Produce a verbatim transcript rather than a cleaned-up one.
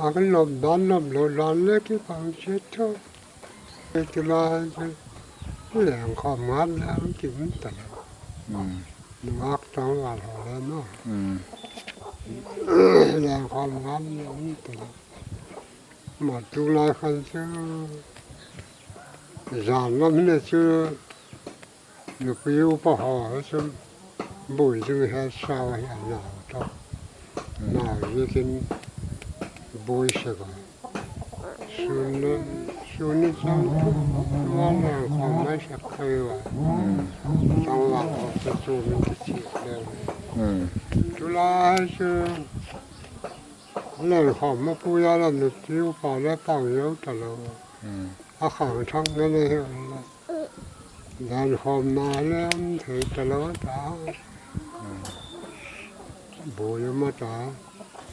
A ka nop dan nop lo dan le kipang ciat tho. Kei tu lai cu leng khawm ngat le ang kim ta lo. Nungak tangval haw le maw? Leng khawm ngat le ang ta lo. Ma tu lai khan cu zan lam hi le cu nupi upa haw hi cu bui zung he sau hi a nau tawh. Nau zikin bui sek a. Sun le sun ni cang tu tua leng khawm mai sek thei ua. Tangval haw cu cu min kicik le. Tu lai cu leng khawm mapui a la nupi upa le pang zo ta lo. A khang thak na le hi la. Leng khawm na le om thei ta lo ta. Bui a ma ta.